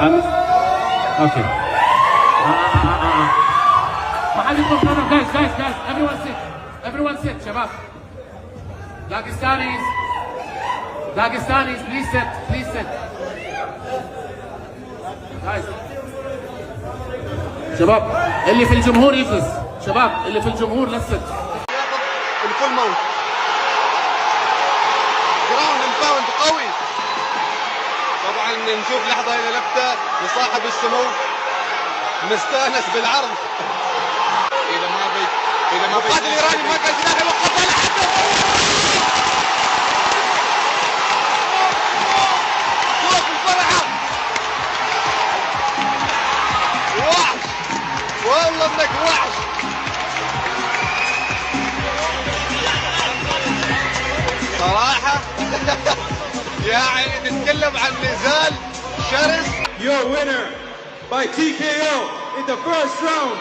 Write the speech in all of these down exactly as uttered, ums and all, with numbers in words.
أم... أوكي. آه، آه، آه، آه، آه. ما حد يطلب. No, no, guys, guys, guys. Everyone sit. Everyone sit, شباب. Dagestanese. Dagestanese, please sit. Please sit. Guys. شباب، اللي في الجمهور يجلس. شباب، اللي في الجمهور لا تسد. الفول ماونت. جراوند امباوند قوي. طبعًا نشوف لحظة إلى لفتة لصاحب السمو. مستانس بالعرض. إذا ما بي-، إذا ما بي-، الإيراني ما كان سلاح يوقفها لحد. شوف الفرحة. وحش. والله إنك وحش. صراحة. يعني تتكلم عن نزال شرس. Your winner by T K O in the first round.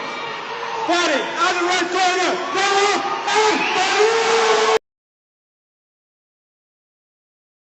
Fighting out of the red corner, Farouk El Farouk!